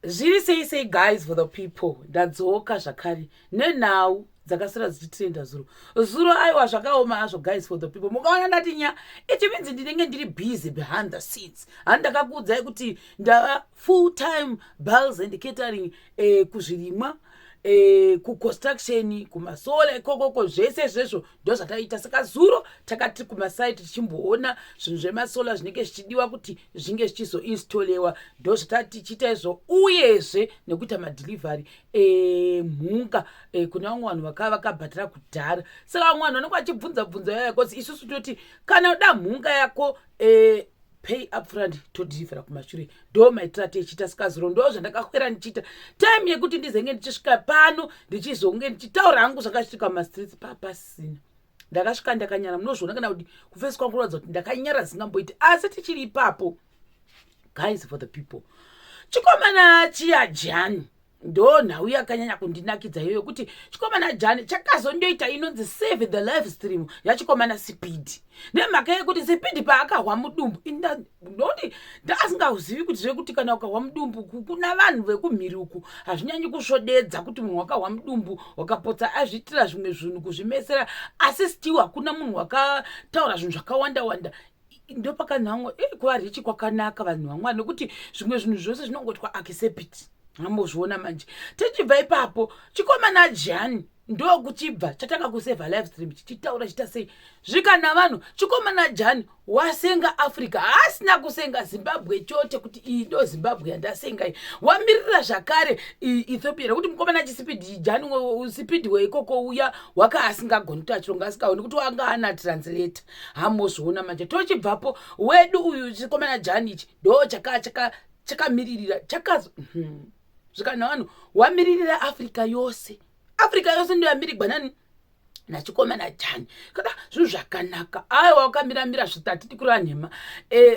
Zviri sei sei guys for the people, ndadzoka zvakare nenhau dzakasara dzichitrenda zuro zuro. Aiwa, zvakaoma hazvo guys for the people. Mukaona ndati nya, it means ndinenge ndiri busy behind the scenes. Handakakuudzai kuti ndava full time bales and catering, kuzvirimwa, kuconstruction, kumasolar ikokoko, zvese zvezvo ndo zvataita. Saka zuro takati kumasite tichimboona zvinhu zvemasolar zvinenge zvichidiwa kuti zvinge zvichizoinstallwa. Ndo zvatati tichiita izvo, uyezve nekuita madelivery emhunga kune vamwe vanhu vakava vakabhatira kudhara. Saka vamwe vanhu vanenge vachibvunza bvunza yaya, because isusu toti kana uda mhunga yako, pay upfront, todhilivhera kumashure. Ndo maitira tichiita. Saka zuro ndo zvandakakwera ndichiita. Time yekuti ndizenge ndichisvika pano, ndichizonge ndichitaura hangu zvakasvika mumastreets, papasina. Ndakasvika ndakanyara, munozviona kana kuti kuface kwangu kuratidza kuti ndakanyara zingamboiti. Asi tichiri ipapo guys for the people, chikomana chiya Jani, ndo nhau yakanyanya kundinakidza iyoyo, kuti chikomana Jani chakazondoita inonzi save the live stream yachikomana Speed, nemhaka yekuti Speed paakahwa mudumbu, noti ndaasingazivi kuti zvekuti kana ukahwa mudumbu kuna vanhu vekumhiri uku hazvinyanyi kusvodedza, kuti munhu wakahwa mudumbu wakapotsa azviitira zvimwe zvinhu kuzvimesera, asi still hakuna munhu wakataura zvinhu zvakawanda wanda. Ndopakanhamwa kuva rich kwakanaka, vanhu vamwari, nekuti zvimwe zvinhu zvose zvinongotwa accept. Ambozviona manje. Tichibva ipapo, chikomana Jani ndokuchibva chatanga kusevha live stream chichitaura chita sei. Zvikana vanhu, chikomana Jani wasenga Africa, haasina kusenga Zimbabwe chote, kuti iyi ndo Zimbabwe yandasenga iyi. Wamirira zvakare Ethiopia, nekuti mukomana chiSpeed Jani, Speed weikoko uya waka asingagoni kuti achironga asingaoni kuti wanga ana translator. Hamozviona manje. Tochibvapo, wedu uyu chikomana Jani ichi ndo chakamiririra chakazo zvikana vanhu, wamiririra Africa yose. Africa yose ndo yamirigwa nani? Nachikomana Jani. Kada zvinhu zvakanaka. Aiwa, wakamiramira zvitatiti kureva nhema.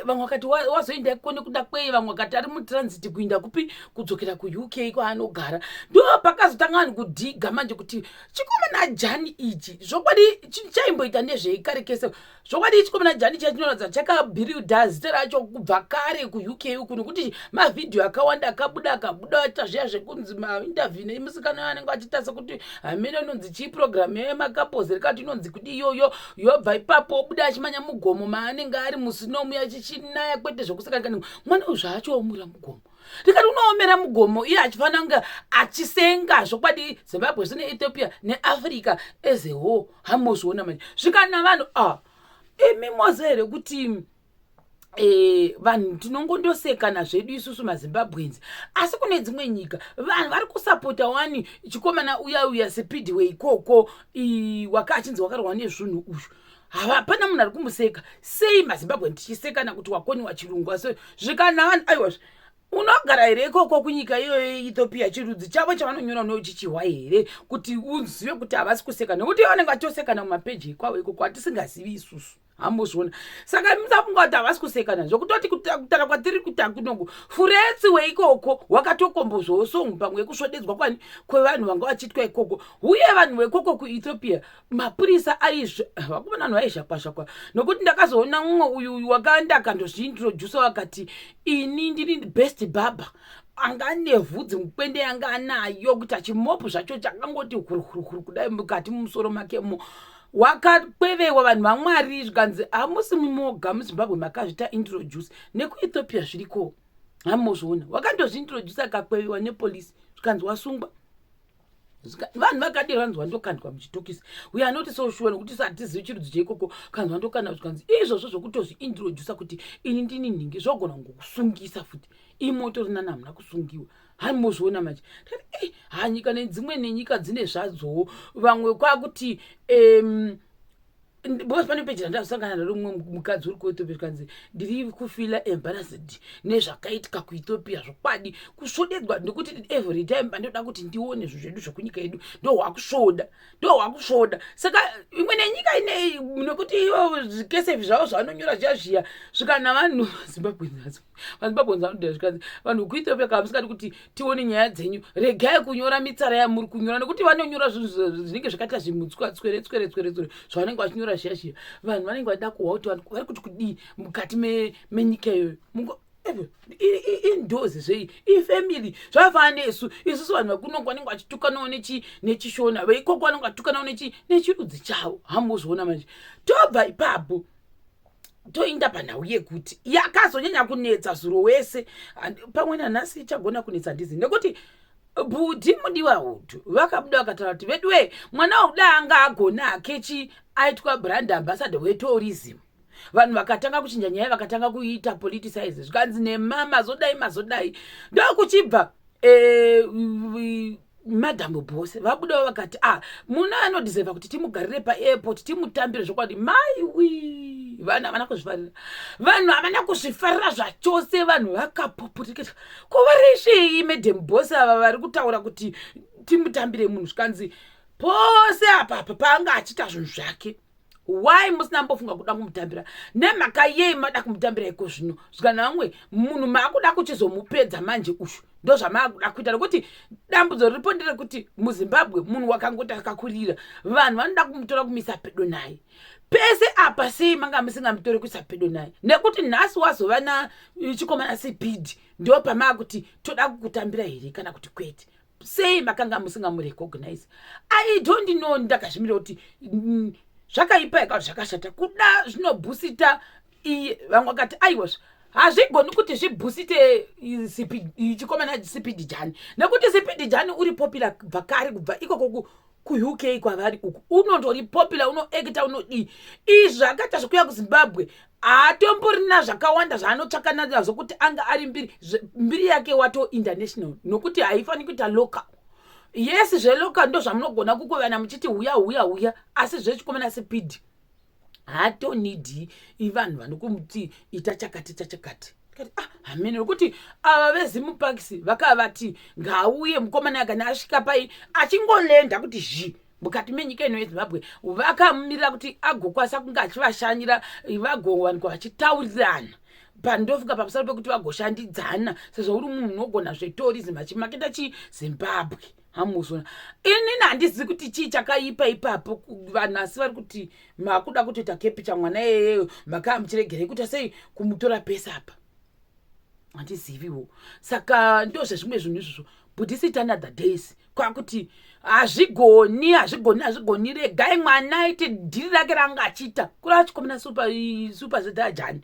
Vamwe vakati wazoenda iko nekuda kwei, vamwe vakati ari mutransit kuinda kupi, kudzokera kuUK kwaanogara. Ndo pakazotanga vanhu kudhiga manje kuti chikomana Jani ichi zvokwadi chaimboita nezvei kare kese. Zvokwadi chikomana Jani chachinoratidza chakabhiridha zita racho kubva kare kuUK uku, nekuti mavhidhiyo akawanda akabuda akabuda aita zviya zvekunzi mainterview nemusikana anenge achiita sekuti hamene inonzi chii program yemakapozi rikati inonzi kudi iyoyo. Yobva ipapo obuda achimanya mugomo maanenge ari musnow muya chichinaya, kwete zvokusakana. Mwana uyu zvaachiomura mugomo, ndikati unoomera mugomo iye achifanira kunge achisenga zvokwadi Zimbabwe zvine Ethiopia neAfrica as a whole. Hamozviona manje. Zvikana vanhu, a imi moze here kuti vanhu tinongondosekana zvedu isusu maZimbabweans, asi kune dzimwe nyika vanhu vari kusapota wani chikomana uya uya Speed weikoko waka achinzi wakarwa nezvinhu uyu. Hapana munhu ari kumuseka. Sei maZimbabwe tichisekana kuti wakoniwa chirungu? Asi zvikana vanhu, aiwa, unogara here ikoko kunyika iyoyo yeEthiopia? Chirudzi chavo chavanonyora unochichihwa here kuti uzive kuti havasi kuseka? Nekuti vanenge vachitosekana mumapeji ikwavo ikoko hatisingazivi isusu. Hambozviona. Saka musafunga kuti havasi kusekana. Zvokutoti kutara kwatiri kuita kunoku, furetsi weikoko wakatokombozvawo song pamwe yekusvodedzwa kwani kwevanhu vanga vachiitwa ikoko. Uye vanhu vekoko kuEthiopia, mapurisa aizva vakomana, vanhu vaizhakwa zhakwa, nokuti ndakazoona mumwe uyu wakaenda akandozviintrodusa, wakati ini ndini best barber, anga ane vhudzi mukwende yanga anayo kuti achimopu zvacho chakangoti hurihurihuri kudai mukati mumusoro makemo. Wakakwevewa, vanhu vaMwari, zvikanzi hamusi moga muZimbabwe makazvita introduce, nekuEthiopia zviriko. Hamozviona. Wakandozviintroduce, akakweviwa nepolisi, zvikanzi wasungwa. Vanhu vakadii? Vanzi wandokandwa muchitokisi. We are not so sure nekuti hatizivi chirudzi cheikoko. Kanzi wandokanda, zvikanzi izvozvo zvokutozviintrodusa kuti ini ndini nhingi zvogona kungokusungisa futi. Imotorinana hamuna kusungiwa. Haimozviona manje. Ndati hanyika nedzimwe nenyika dzine zvadzowo. Vamwe kwakuti because pane peji randazosangana naro, mumwe mukadzi uri kuEthiopia, zvikanzi ndiri kufeela embarrassed nezvakaitika kuEthiopia. Zvokwadi kusvodedzwa, nekuti every time pandoda kuti ndione zvinhu zvedu zvekunyika yedu, ndohwakusvoda, ndohwakusvoda. Saka imwe nenyika inei, nekuti ivo zvikesevi zvavo zvavanonyora zviya zviya, zvikana vanhu Zimbabwe, vaZimbabweans vanoda, zvikanzi vanhu vekuEthiopia, kana musingadi kuti tione nyaya dzenyu, regai kunyora mitsara yamuri kunyora, nekuti vanonyora zvinhu zvinenge zvakaita zvimutswa tswere tswere tswere tswere zvavanenge vachinyora zviya zviya. Vanhu vanenge vachida kuhwa kuti vanhu vari kuti kudii mukati menyika iyoyo. Indoors zvei, ifamily, zvafana nesu isusu vanhu vakunongo vanenge vachitukanawo nechishona, veikoko vanenge vachitukanawo nechirudzi chavo. Hamuzviona manje. Tobva ipapo toinda panhau yekuti yakazonyanya kunetsa zuro wese, pamwe nanhasi ichagona kunetsa, handizi, nekuti bhudhi Mudiwa Hudhu vakabuda vakataura kuti, "Veduwe, mwana wauda anga agona hakechi aitwa brand ambassador wetourism." Vanhu vakatanga kuchinja nyaya, vakatanga kuita politicize, zvikanzi nema mazodai mazodai. Ndokuchibva Madam Boss vabudawo vakati, "Ah, muna anodeserva kuti timugarire paairport, timutambire zvokwadi." Maiwi, vanhu havana kuzvifarira, vanhu havana kuzvifarira zvachose. Vanhu vakapopoteketa kuvaresvei Madam Boss ava vari kutaura kuti timutambire munhu. Zvikanzi pose apapa paanga achiita zvinhu zvake, why musina mbofunga kuda kumutambira? Nemhaka yei mada kumutambira iko zvino? Zvikana vamwe munhu maakuda kuchizomupedza manje ushu, ndo zvamaakuda kuita, nekuti dambudzo riripo nderekuti muZimbabwe munhu wakangoti akakurira, vanhu vanoda kumutora kumisa pedo naye pese apa. Sei manga musingamutori kuisa pedo naye? Nekuti nhasi wazova nachikomana Speed, ndo pamaakuti toda kukutambira here kana kuti kwete? Sei makanga musingamurecognize? I don't know. Ndakazvimira kuti zvakaipa ika zvakashata kuda zvinobhusita iye. Vamwe vakati, "Aiwa, hazvigoni kuti zvibhusite chikomana Speed Jani, nekuti Speed Jani uri popular kubva kare, kubva ikoko kuUK kwavari uku unondori popular, unoacta, unodii." Izvi zvakaita zvekuuya kuZimbabwe, haatomborina zvakawanda zvaanotsvaka nazvo kuti anga ari mbiri. Mbiri yake wato international, nokuti haifaniri kuita local. Yes, zvelocal ndo zvamunogona kukovana muchiti huya, huya, huya, asi zvechikomana Speed haatonidhi vanhu vanokumuti ita chakati chachakati. Kati, "Ah, hamene," nokuti ava veZimparks vakavati ngauye mukomana, kana asvika pai achingolenda kuti zhi mukati menyika ino yeZimbabwe, vakamumirira kuti agokwanisa kunge achivashanyira, vagowanikwa vachitaurirana pandofunga pamusoro pekuti vagoshandidzana, sezvo uri munhu unogona zvetourism achimaketa chiZimbabwe. Hamuzona, inini handizivi kuti chii chakaipa ipapo. Vanhu asi vari kuti makuda kutoita kepicha mwana iyeyeyo, makaa muchiregerei kuita sei kumutora pese apa? Handiziviwo. Saka ndo zvezvimwe zvinhu izvozvo. Budisita another days kwakuti hazvigoni, hazvigoni, hazvigoni, regai mwana aite dhiri rake raanga achiita kuri achikomana super zedhajani.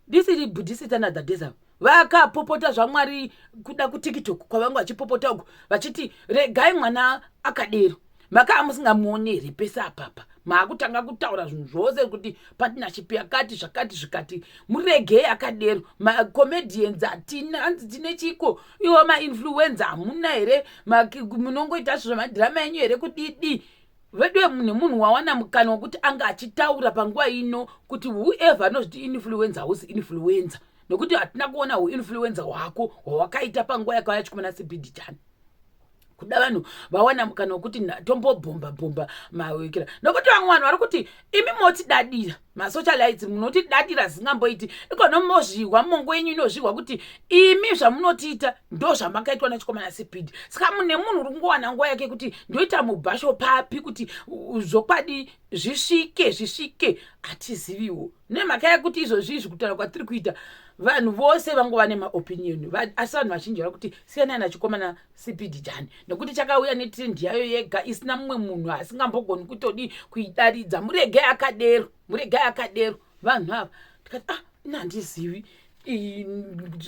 Ndisiri budisita another days ava vakapopota zvaMwari kuda kuTikTok kwavanga vachipopota uku vachiti regai mwana akadero. Makaa musingamuoni here pese apapa? Maakutanga kutaura zvinhu zvose kuti partnership yakati zvakati zvikati, muregei akadero. Macomedians hatina, hanzi tine chiko iwo mainfluencer hamuna here? Munongoita zvo zvamadhirama enyu here kudidi? Veduwe, nemunhu wawana mukana wekuti anga achitaura panguva ino kuti whoever anozviti influencer hausi influencer, nokuti hatina kuona huinfluencer hwako hwawakaita panguva yakauya chikomana Speed Jani. Kuda vanhu vawana mukana wekuti tombobhomba bhomba mawekera, nokuti vamwe vanhu vari kuti imi motidadira masocialites, munotidadira zingamboiti ikono, mozvihwa mongo yenyu inozvihwa kuti imi zvamunotiita ndo zvamakaitwa nachikomana Speed. Saka mune munhu uri kungowana nguva yake kuti ndoita mubhasho papi kuti zvokwadi zvisvike zvisvike, hatiziviwo, nemhaka yekuti izvozvi izvi kutaura kwatiri kuita vanhu vose vangova nemaopinion, asi vanhu vazhinji vari kuti siyanai nachikomana Speed Jani, nekuti chakauya netrend yayo yega isina mumwe munhu asingambogoni kutodi kuidaridza. Murege akadero, murege akadero. Vanhu ava tikati, "Ah, ina handizivi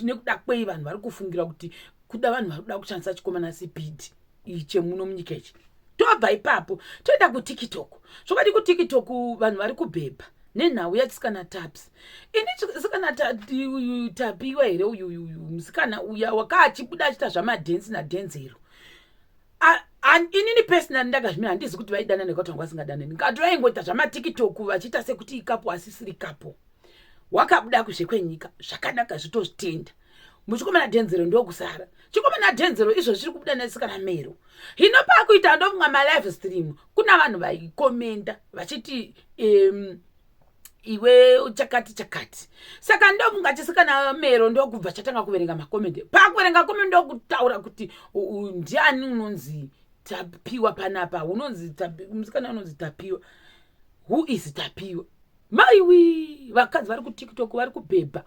nekuda kwei vanhu vari kufungira kuti kuda vanhu vari kuda kushandisa chikomana Speed chemuno munyika ichi." Tobva ipapo toenda kuTikTok. Zvokwadi kuTikTok vanhu vari kubhebha nenhau yachisikana Taps. Ini sikana Tapiwa here uyuyuyu musikana uya wakaachibuda achiita zvamadhensi nadhenzero? Inini personally ndakazvimira, handizi kuti vaidanana nekuti vanga vasingadanani, ngati vaingoita zvamaTikTok vachiita sekuti icouple asisiri couple. Wakabuda kuzhe kwenyika zvakanaka, zvitozvitenda muchikomana Dhenzero. Ndokusara chikomana Dhenzero izvo zviri kubuda nesikana Mero. Hino pakuita ndofunga malive stream, kuna vanhu vaikomenda vachiti iwe chakati chakati. Saka ndofunga chisikana Mero ndokubva chatanga kuverenga makomende. Pakuverenga komende ndokutaura kuti ndiani unonzi Tapiwa panapa, unonzi musikana unonzi Tapiwa, who is Tapiwa? Maiwi, vakadzi vari kuTikTok vari kubhebha.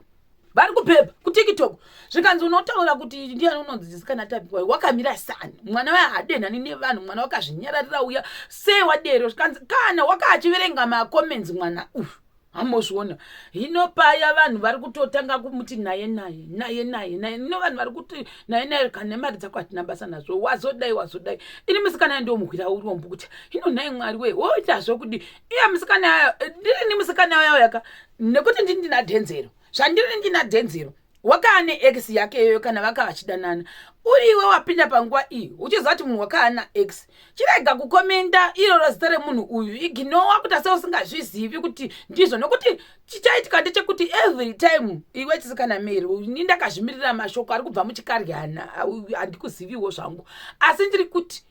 Vari kubhebha kuTikTok, zvikanzi unotaura kuti ndiani unonzi chisikana Tapiwa, wakamira sani mwana waye hadenhani nevanhu, mwana wakazvinyararira uya, sei wadero? Zvikanzi kana waka achiverenga macomments mwana uyu, hamozviona. Hino paya vanhu vari kutotanga kumuti naye naye naye naye naye. Hino vanhu vari kuti naye naye, kana nemari dzako hatina basa nazvo, wazodai wazodai. Ini musikana ndomuhwira urombo kuti hino nhai Mwari we, woita zvokudi iye musikana? Ndirini musikana yayo yaka nekuti ndini ndina Dhenzero, zvandiri ndina Dhenzero wakaane ex yake iyoyo. Kana vaka vachidanana, uriwe wapinda panguva iyi uchiziva kuti munhu wakaana ex, chirega kukomenda iroro zita remunhu uyu, ignore kuti ase usingazvizivi kuti ndizvo. Nokuti chichaitika ndechekuti every time iwe chisikana Mary, ini ndakazvimirira mashoko ari kubva muchikaryana, handikuziviwo zvangu, asi ndiri kuti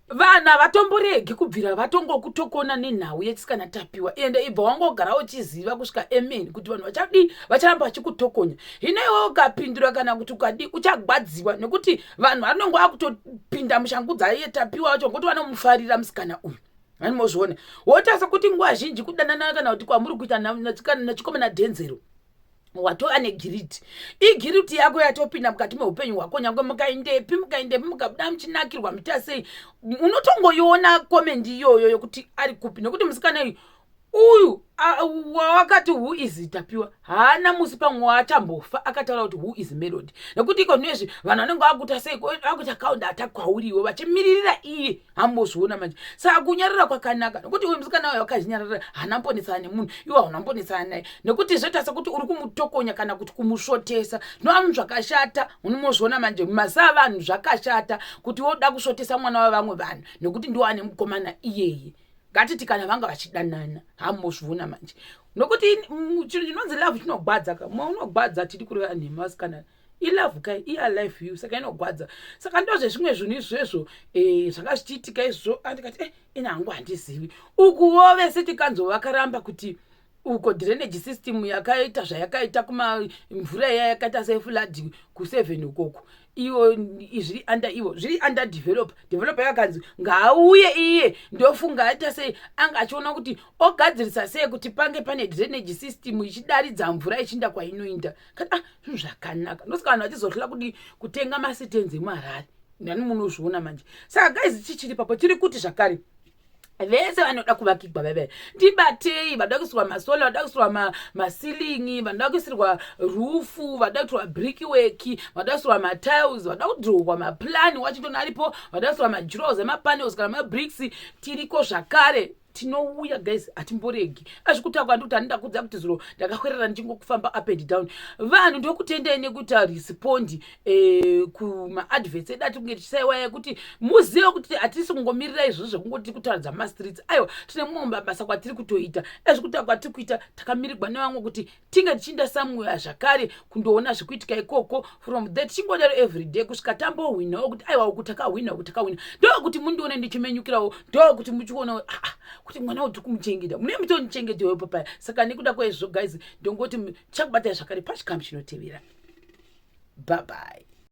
vanhu havatomboregi kubvira vatongokutokona nenhau yechisikana Tapiwa. Ende ibva wangogara uchiziva kusvika amen kuti vanhu vachadii, vacharamba vachikutokonya. Hino iwe ukapindura kana kuti ukadii, uchagwadziwa nekuti vanhu vanonge vakutopinda mushangu dzaiye Tapiwa vacho, ngokuti vanomufarira musikana uyu. Vanimozviona woita sekuti nguva zhinji kudanana kana kuti kwamuri kuita nachikomana Dhenzero, watova neguilty. Iguilty yako yatopinda mukati meupenyu hwako. Nyange mukaendepi mukaendepi, mukabuda muchinakirwa, muita sei, unotongoiona comment iyoyo yokuti ari kupi, nekuti musikana uyu uyu wawakati "Who is Tapiwa?" haana musi pamwe waachambofa akataura kuti, "Who is Melody?" Nekuti iko nezvi vanhu vanenge vakuita sei, vakuita counter attack kwauriwo vachimiririra iye. Hambozviona manje. Saka kunyarara kwakanaka, nekuti uyu musikana uyu wakazvinyarara, haana mbonesana nemunhu, iwe hauna mbonesana naye, nekuti zvoita sekuti uri kumutokonya kana kuti kumusvotesa. Zvinovanhu zvakashata, unomozviona manje mumasa avanhu zvakashata kuti woda kusvotesa mwana wavamwe vanhu nekuti ndiwo ane mukomana iyeye. Ngatiti kana vanga vachidanana, hambozviona manje, nokuti chinhu chinonzi love chinogwadza ka, mwe unogwadza. Tiri kureva nhema, vasikana? Ilove kai, ialife you, saka inogwadza. Saka ndozvezvimwe zvinhu izvezvo zvanga zvichiitika izvozvo. Andikati ina hangu handizivi. Ukuwo vese tikanzo vakaramba kuti uko drainage system yakaita zvayakaita kumamvura iya yakaita seflood ku7 ukoko, iwo zviri under, ivo zviri under develop. Developer yakanzi ngaauye iye, ndofunga aita sei, anga achiona kuti ogadzirisa sei kuti pange pane drainage system ichidaridza mvura ichiinda kwainoinda. Kati ah, zvinhu zvakanaka. Ndosaka vanhu vachizohla kudi kutenga mastands emuHarare nani, munozviona manje. Saka guys, chichiri papo tiri kuti zvakare vese vanoda kuvakigwa vaivai, ndibatei. Vanoda kuisirwa masolar, vanoda kuisirwa maceiling, vanoda kuisirwa roof, vanoda kuitirwa brickwork, vanoda kuisirwa matiles, vanoda kudhrowa maplan, Washington aripo, vanoda kuisirwa madurawalls emapanels kana mabricks, tiriko zvakare. Tinouya guys, hatimboregi. Azvikutaura ndikuti handida kudza kuti zuro ndakahwerera ndichingokufamba up and down. Vanhu ndokutendai nekuita respond kumaadverts edu ati kunge tichisaiwaya, kuti muzive kuti hatisi kungomirira izvozvo zvekungoti kutaridza mastreets. Aiwa, tine mumwe mabasa kwatiri kutoita. Ezvikutaura kwatiri kuita, takamirirwa nevamwe kuti tinge tichiinda somewhere zvakare kundoona zvekuitika ikoko. From there tichingodaro everyday kusvika tambohwinawo kuti aiwa, uku takahwina, uku takahwina. Ndokuti mundione ndichimenyukirawo, ndokuti muchionawo ah, ah, kuti mwana uti kumuchengeta, mune mutonichengetewo papaya. Saka nekuda kwaizvo guys, ndongoti tichakubatai zvakare pachikamu chinotevera. Bye bye.